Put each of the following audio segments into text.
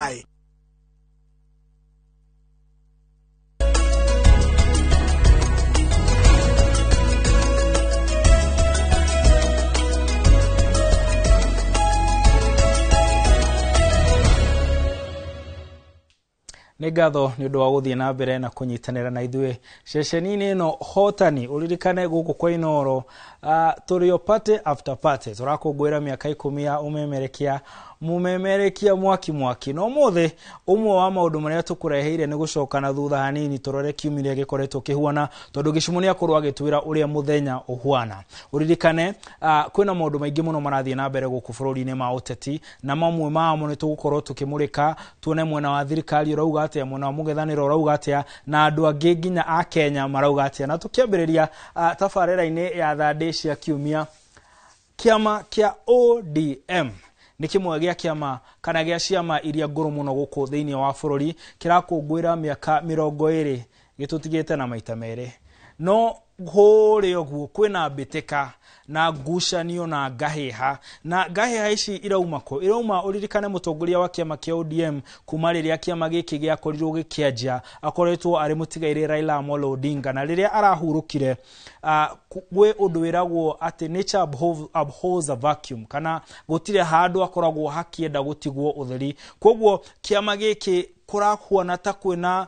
Nĩ ngatho nĩ ũndũ wa gũthiĩ na mbere na kũnyitanĩra na ithuĩ ceceni-inĩ ĩno hotani. Ũririkane gũkũ kwa Inooro, tũrĩ o party after party, tũrakũngũĩra mĩaka 10 ya ũmemerekia, mũmemerekia mwaki mwaki. No ũmũthĩ ũmwe wa maũndũ marĩa tũkũreheire nĩ gũcoka na thutha hanini tũrore kiumia gĩkoretwo kĩhuana, tondũ Gĩcumu nĩ akorwo agĩtwĩra ũrĩa mũthenya ũhuana. Ũririkane kwĩna maũndũ maingĩ mũno marathiĩ na mbere gũkũ bũrũri-inĩ ma ũteti, na mamwe mamo nĩ tũgũkorwo tũkĩmũrĩka tuone mwena wa thirikari ũrauga atĩa, mwena wa mũng'ethanĩro ũrauga atĩa, na andũ angĩ nginya a Kenya marauga atĩa. Na tũkĩambĩrĩria tabarĩra-inĩ ya thandĩ cia kiumia, kĩama kĩa ODM nĩ kĩmwe gĩa kĩama kana gĩa ciama iria ngũrũ mũno gũkũ thĩinĩ wa bũrũri, kĩrakũngũĩra mĩaka 20 gĩtũtigĩte na maita merĩ. No kũrĩa ũguo kwĩna mbĩtĩka na ngucanio na ngahĩha, na ngahĩha ici irauma kũ? Irauma ũririkane mũtongoria wa kĩama kĩa ODM kuma rĩrĩa kĩama gĩkĩ gĩakorirwo gĩkĩanjia akoretwo arĩ mũtigairĩ Raila Amolo Odinga, na rĩrĩa arahurũkire gwĩ ũndũ wĩragwo atĩ nature abhors a vacuum, kana gũtirĩ handũ akoragwo hakĩenda gũtigwo ũtheri. Koguo kĩama gĩkĩ kũrahuana ta kwĩna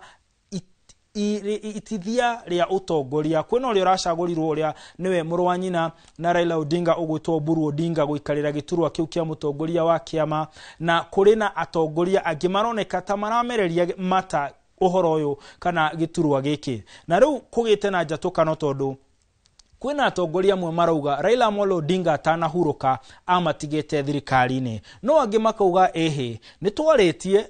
itithia rĩa ũtongoria, kwĩna ũrĩa ũracagũrirwo ũrĩa nĩwe mũrũ wa nyina na Raila Odinga ũgwĩtwo Oburu Odinga gũikarĩra gĩturwa kĩu kĩa mũtongoria wa kĩama, na kũrĩ na atongoria angĩ maroneka ta maramereria mata ũhoro ũyũ kana gĩturwa gĩkĩ. Na rĩu kũgĩte na njatũkano tondũ kwĩna atongoria amwe marauga Raila Amolo Odinga atanahurũka amatigĩte thirikari-inĩ, no angĩ makauga ĩhĩ nĩ twarĩtie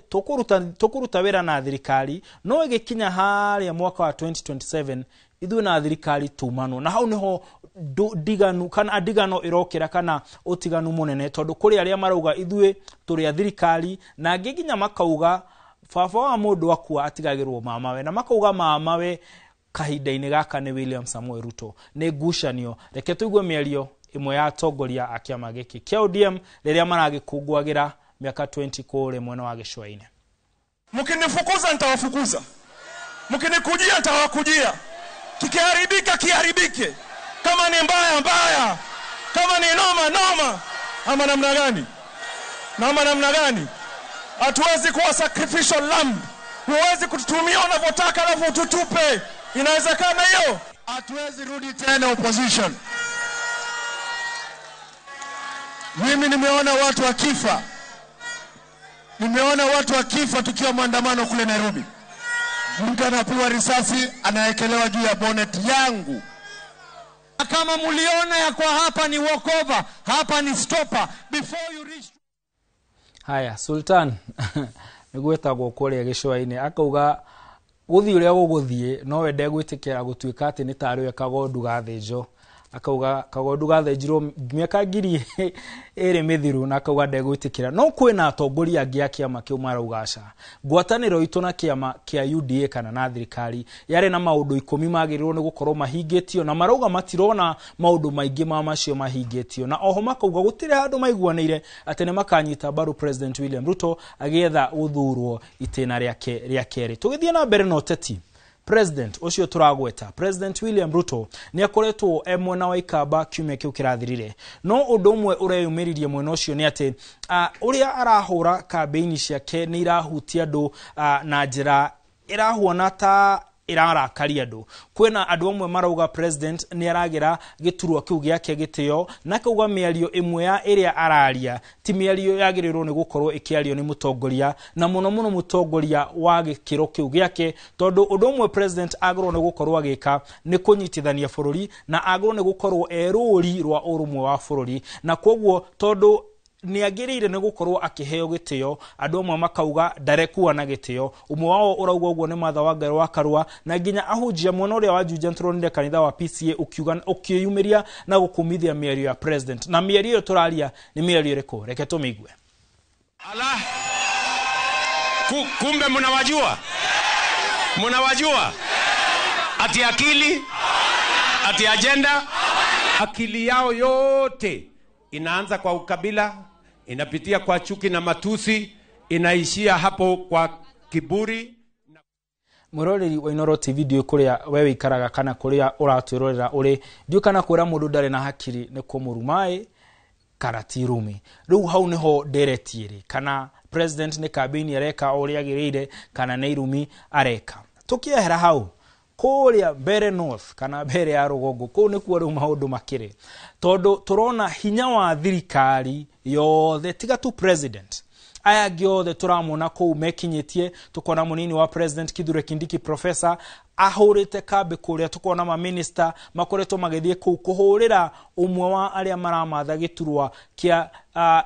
tũkũruta wĩra na thirikari, no ĩgĩkinya harĩa mwaka wa 2027 ithuĩ na thirikari tumanwo. Na hau nĩho ndiganu kana ndigano ĩrokĩra kana ũtiganu mũnene, tondũ kũrĩ arĩa marauga ithuĩ tũrĩ a thirikari, na angĩ nginya makauga baba wa mũndũ akua atigagĩrwo mamawe, na makauga mamawe kahinda-inĩ gaka nĩ William Samoei Ruto. Nĩ ngucanio. Reke tũigue mĩario ĩmwe ya atongoria a kĩama gĩkĩ kĩa ODM rĩrĩa maragĩkũngũagĩra mĩaka 20 kũrĩa mwena wa gĩcũa-inĩ. Mkinifukuza nitawafukuza, mkinikujia nitawakujia, kikiharibika kiharibike, kama ni mbaya mbaya, kama ni noma noma. Ama namna gani? Na ama namna gani? Hatuwezi kuwa sacrificial lamb. Huwezi kututumia unavyotaka alafu ututupe. Inawezekana hiyo? Hatuwezi rudi tena opposition. Mimi nimeona watu wakifa. Nimeona watu wakifa tukiwa maandamano kule Nairobi. Mtu anapigwa risasi anaekelewa juu ya bonnet yangu. Kama muliona ya kwa hapa ni walkover, hapa ni stopper before you reach. Haya, Sultan nĩgwĩtagwo kũrĩa gĩcũa-inĩ akauga gũthiĩ ũrĩa gũgũthiĩ no we ndegwĩtĩkĩra gũtuĩka atĩ nĩ tarĩ we kagondu gathĩnjwo. Akauga kagondu gathĩnjirwo mĩaka 2000 mĩthiru na akauga ndegwĩtĩkĩra. No kwĩna atongoria angĩ a kĩama kĩu marauga aca, ngwatanĩro itũ na kĩama kĩa UDA kana na thirikari yarĩ na maũndũ 10 magĩrĩirwo nĩ gũkorwo mahingĩtio, na marauga matirona maũndũ maingĩ ma macio mahingĩtio, na oho makauga gũtirĩ handũ maiguanĩire atĩ nĩ makanyita mbaru President William Ruto agĩetha gũthurwo itĩna rĩake rĩa kerĩ. Tũgĩthiĩ na mbere na ũteti, President ũcio tũragweta President William Ruto nĩ akoretwo e mwena wa Ikamba kiumia kĩu kĩrathirire. No ũndũ ũmwe ũreyumĩririe mwena ũcio nĩ atĩ ũrĩa arahũra kambĩini ciake nĩ irahutia andũ na njĩra ĩrahuana ta ĩrarakaria andũ. Kwĩna andũ amwe marauga President nĩ aragĩra gĩturwa kĩu gĩake gĩtĩo, na akauga mĩario ĩmwe ya ĩrĩa araria ti mĩario yagĩrĩirwo nĩ gũkorwo ĩkĩario nĩ mũtongoria, na mũno mũno mũtongoria wa gĩkĩro kĩu gĩake, tondũ ũndũ ũmwe President agĩrĩirwo nĩ gũkorwo agĩka nĩ kũnyitithania bũrũri, na agĩrĩirwo nĩ gũkorwo e rũri rwa ũrũmwe wa bũrũri, na koguo tondũ nĩ agĩrĩire nĩ gũkorwo akĩheo gĩtĩo, andũ amwe makauga ndarekua na gĩtĩo. Ũmwe wao ũrauga ũguo nĩ Martha Wangari wa Karua, na nginya ahunjia mwena ũrĩa wa Juja nĩtũronire kanitha wa PCA ũkĩyumĩria na gũkumithia mĩario ya President. Na mĩario ĩyo tũraria nĩ mĩario ĩrĩkũ? Reke tũmĩigue. Ala, kumbe mnawajua? Mnawajua? Ati akili? Ati agenda? Akili yao yote inaanza kwa ukabila, inapitia kwa chuki na matusi, Inaishia hapo kwa kiburi. Mwiroreri wa Inooro TV, ndiũĩ kũrĩa we wĩikaraga kana kũrĩa ũratwĩrorera ũrĩ, ndiũĩ kana kwĩra mũndũ ndarĩ na hakiri nĩ kũmũruma kana ti rumi. Rĩu hau nĩho ndereti ĩrĩ, kana president nĩ kambĩini areka o ũrĩa agĩrĩire kana nĩ irumi areka. Tũkĩehera hau kũrĩa Mbere North kana Mbere ya rũgongo, kũu nĩkuo rĩu maũndũ makĩrĩ, tondũ tũrona hinya wa thirikari yothe tiga tu president, aya angĩ othe tũramona kũu mekinyĩtie. Tũkona mũnini wa president Kithure Kindiki professor ahũrĩte kambĩ kũrĩa, tũkona maminista makoretwo magĩthiĩ kũu kũhũrĩra ũmwe wa arĩa maramatha gĩturwa kĩa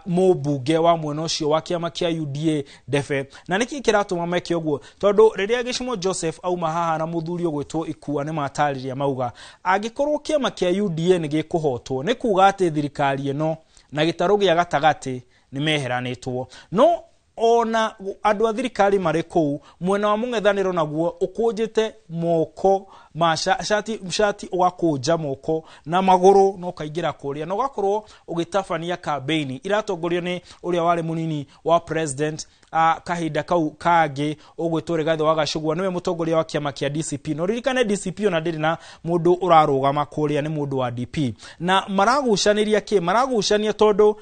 mũmbunge wa mwena ũcio wa kĩama kĩa UDA Ndefe. Na nĩkĩ kĩratũma meke ũguo? Tondũ rĩrĩa Gĩcumo Joseph auma haha na mũthuri ũgwĩtwo Ikua nĩ matarĩria mauga angĩkorwo kĩama kĩa UDA nĩ gĩkũhotwo nĩ kuga atĩ thirikari ĩno na gĩtarũ gĩa gatagatĩ nĩ meheranĩtwo. No ona andũ a thirikari marĩ kũu mwena wa mũng'ethanĩro naguo ũkũnjĩte moko ma shati ũgakũnja moko na magũrũ na ũkaingĩra kũrĩa na ũgakorwo ũgĩtabania kambĩini iratongorio nĩ ũrĩa warĩ mũnini wa president kahinda kau kangĩ ũgwĩtwo Rigathĩ wa Gachagua, nĩwe mũtongoria wa kĩama kĩa DCP. No ririkane DCP ona ndĩrĩ na mũndũ ũrarũgama kũrĩa, nĩ mũndũ wa DP. Na maragucanĩria kĩ? Maragucania tondũ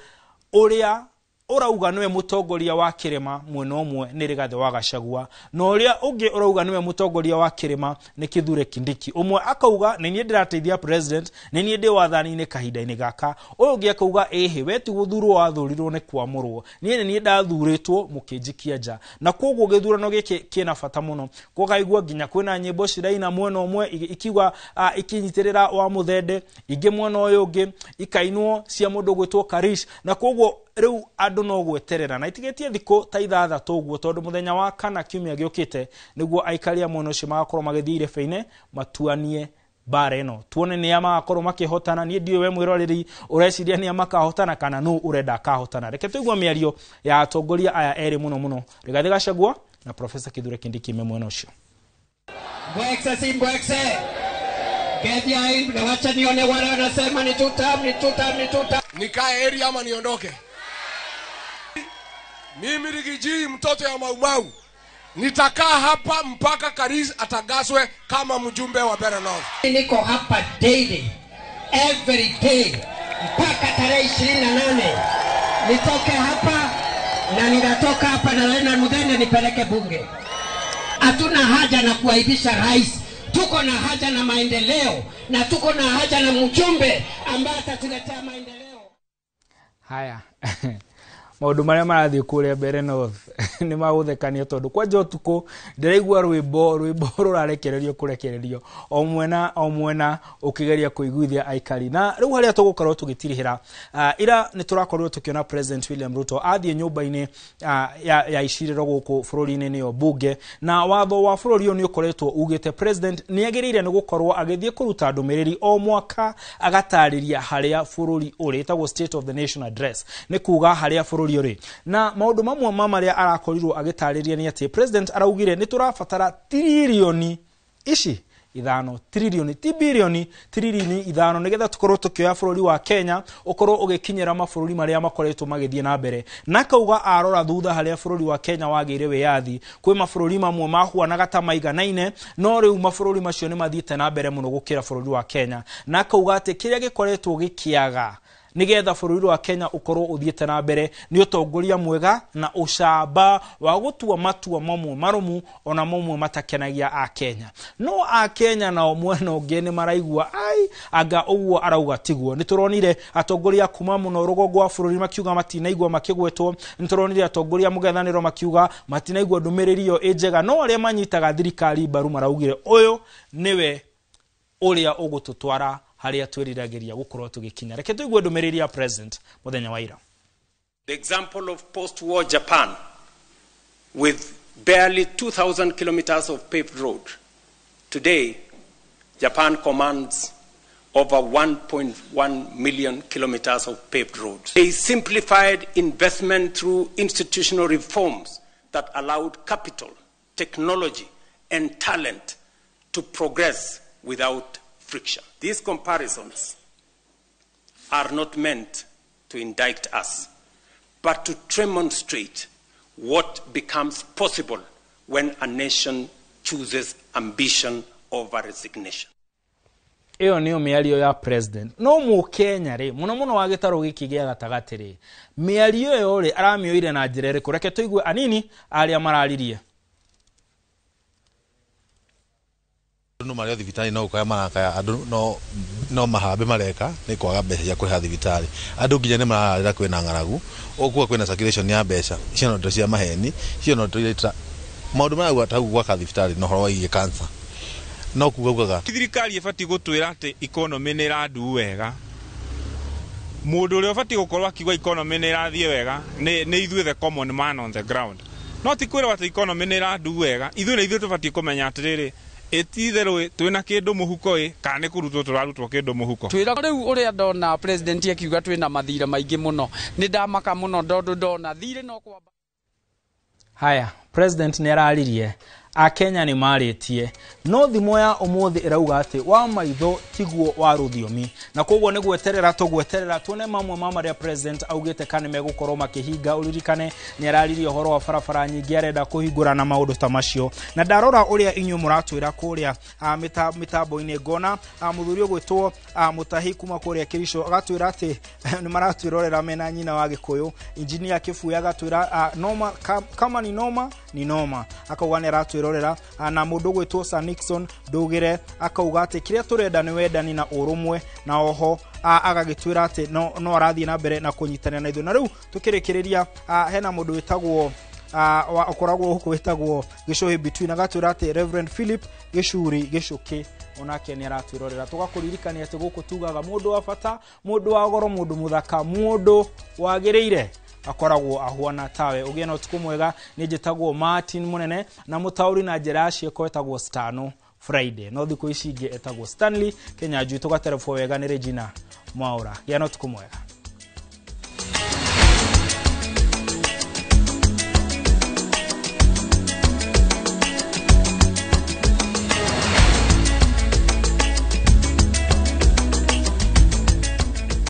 ũrĩa ũrauga nĩwe mũtongoria wa kĩrĩma mwena ũmwe nĩ Rigathĩ wa Gachagua, na ũrĩa ũngĩ ũrauga nĩwe mũtongoria wa kĩrĩma nĩ Kithure Kindiki. Ũmwe akauga nĩ niĩ ndĩrateithia president, nĩ niĩ ndĩ wathani-inĩ kahinda-inĩ gaka. Ũyũ ũngĩ akauga ĩhĩ, we ti gũthurwo wathũrirwo nĩ kwamũrwo, niĩ nĩ niĩ ndathurĩtwo mũkĩnjikia nja. Na koguo gĩthurano gĩkĩ kĩna bata mũno. Kũkaigua nginya kwĩna nyĩmbo ciraina mwena ũmwe ikiuga ikinyitĩrĩra wa Mũthende, ingĩ mwena ũyũ ũngĩ ikainwo cia mũndũ ũgwĩtwo Karish. Na koguo rĩu andũ no gweterera na itigetie thikũ ta ithathatũ ũguo, tondũ mũthenya wa kana kiumia gĩũkĩte nĩguo aikari a mwena ũcio magakorwo magĩthiĩ irebe-inĩ matuanie mbara ĩno, tuone nĩa magakorwo makĩhotana. Niĩ ndiũĩ we mwĩroreri ũreciria nĩa makahotana kana nũ ũrenda akahotana. Reke tũigue mĩario ya atongoria aya erĩ mũno mũno, Rigathĩ Gachagua na Professor Kithure Kindiki me mwena ũcio. Mbwekse si mbwekse. Gedia na wacha nione wale wanasema ni tutam, ni tutam, ni tutam. Nikae area ama niondoke? Mimi Rigiji mtoto ya Maumau nitakaa hapa mpaka Karis atagaswe kama mjumbe wa Mbeere North. Niko hapa daily every day mpaka tarehe 28 nitoke hapa, na ninatoka hapa na Leonard Muthende nipeleke bunge. Hatuna haja na kuaibisha rais, tuko na haja na maendeleo na tuko na haja na mjumbe ambaye atatuletea maendeleo. Haya maũndũ marĩa marathiĩ kũrĩa Mbeere North nĩ magũthekania, tondũ kwanja ũtukũ ndĩraigua rwĩmbo rũrarekererio kũrekererio o mwena ũkĩgeria kũiguithia aikari. Na rĩu harĩa tũgũkorwo tũgĩtirihĩra, ira nĩ tũrakorirwo tũkĩona President William Ruto athiĩ nyũmba-inĩ ya icirĩro gũkũ bũrũri-inĩ nĩyo bunge, na watho wa bũrũri ũyũ nĩ ũkoretwo ugĩte president nĩ agĩrĩire nĩ gũkorwo agĩthiĩ kũruta ndũmĩrĩri o mwaka agatarĩria harĩa bũrũri ũrĩ, ĩtagwo State of the Nation Address, nĩ kuga harĩa bũrũri ũrĩ. Na maũndũ mamwe ma marĩa arakorirwo agĩtarĩria nĩ atĩ president araugire nĩ tũrabatara tiririoni ici ithano, tiririoni ti bilioni, tiririoni ithano nĩgetha tũkorwo tũkĩoya bũrũri wa Kenya ũkorwo ũgĩkinyĩra mabũrũri marĩa makoretwo magĩthiĩ na mbere. Na kauga arora thutha harĩa bũrũri wa Kenya wagĩire wĩyathi, kwĩ mabũrũri mamwe mahuanaga ta maiganaine, no rĩu mabũrũri macio nĩ mathiĩte na mbere mũno gũkĩra bũrũri wa Kenya. Na kauga atĩ kĩrĩa gĩkoretwo gĩkĩaga nĩgetha bũrũri wa Kenya ũkorwo ũthiĩte na mbere nĩ ũtongoria mwega na ũcamba wa gũtua matua mamwe marũmu ona mamwe matakenagia a Kenya. No a Kenya nao mwena ũngĩ nĩ maraigua ai anga ũguo arauga tiguo. Nĩ tũronire atongoria kuma mũno rũgongo wa bũrũri makiuga matinaigua makĩgwetwo, nĩ tũronire atongoria mũng'ethanĩro makiuga matinaigua ndũmĩrĩri ĩyo ĩ njega, no arĩa manyitaga thirikari mbaru maraugire ũyũ nĩwe ũrĩa ũgũtũtwara harĩa twĩriragĩria gũkorwo tũgĩkinya. Reke tũigue ndũmĩrĩri ya president mũthenya wa ira. The example of post-war Japan with barely 2,000 kilometers of paved road. Today, Japan commands over 1.1 million kilometers of paved roads. They simplified investment through institutional reforms that allowed capital, technology, and talent to progress without friction. These comparisons are not meant to indict us, but to demonstrate what becomes possible when a nation chooses ambition over resignation. Ĩyo nĩyo mĩario ya president. No Mũkenya rĩ, mũno mũno wa gĩtarũ gĩkĩ gĩa gatagatĩ rĩ, mĩario ĩyo rĩ, aramĩoire na njĩra ĩrĩkũ? Reke tũigue anini arĩa mararirie. Andũ no marĩ o thibitarĩ no gũkaya marakaya, andũ no mahambe mareka nĩ kwaga mbeca cia kũrĩha thibitarĩ. Andũ nginya nĩ mararĩra kwĩna ng'aragu, ũkuga kwĩna circulation ya mbeca, icio no ndeto cia maheni, icio no ndeto iria maũndũ marauga ta gwaka thibitarĩ na ũhoro wĩgiĩ cancer no kuga ugaga. Thirikari ĩbatiĩ gũtwĩra atĩ economy nĩ ĩrandu wega. Mũndũ ũrĩa ũbatiĩ gũkorwo akiuga economy nĩ ĩrathiĩ wega nĩ ithuĩ the common man on the ground. No ti kwĩrwo atĩ economy nĩ ĩrandu wega, ithuĩ nĩ ithuĩ tũbatiĩ kũmenya atĩrĩrĩ, ĩtitherũ twĩna kĩndũ mũhuko ĩ, kana nĩ kũrutwo tũrarutwo kĩndũ mũhuko. Twĩra rĩu ũrĩa ndona president akiuga twĩna mathirĩ maingĩ mũno, nĩ ndamaka mũno tondũ ndona thirĩ no kwamba. Haya, president nĩ araririe, Akenya nĩ marĩtie, no thimo ya ũmũthĩ ĩrauga atĩ wa maitho tiguo wa rũthiomi, na koguo nĩ gweterera tũgweterera tuone mamwe ma marĩa president augĩte kana megũkorwo makĩhinga. Ũririkane nĩ araririe ũhoro wa barabara nyingĩ arenda kũhingũra na maũndũ ta macio, na ndarora ũrĩa inyuĩ mũratwĩra kũrĩa mĩtambo-inĩ, ngona mũthuri ũgwĩtwo Mũtahi kuma kũrĩa Kĩrico agatwĩra atĩ nĩ maratwĩrorera mena nyina wa Gĩkũyũ. Engineer Kĩbuya agatwĩra noma, kama ni noma ni noma, akauga nĩ aratwĩrorera. Na mũndũ ũgwĩtwo Sir Nixon Ndũgĩre akauga atĩ kĩrĩa tũrenda nĩ wendani na ũrũmwe, na oho agagĩtwĩra atĩ no arathiĩ na mbere na kũnyitanĩra na ithuĩ. Na rĩu tũkĩrĩkĩrĩria, hena mũndũ wĩtagwo ũkoragwo gũkũ wĩtagwo Gĩcũhĩ Between agatwĩra atĩ Reverend Philip Gĩcuri Gĩcũkĩ onake nĩ aratwĩrorera. Tũgakũririkania atĩ gũkũ tugaga mũndũ wa bata, mũndũ wa goro, mũndũ mũthaka, mũndũ wagĩrĩire akoragwo ahuana tawe. Ũgĩe na ũtukũ mwega. Nĩ njĩtagwo Martin Mũnene, na mũtaũri na njĩra ya ciĩko etagwo Stano Friday, no thikũ ici ingĩ etagwo Stanley Kenyanjui. Tũgaterebwo wega nĩ Regina Mwaura. Gĩa na ũtukũ mwega.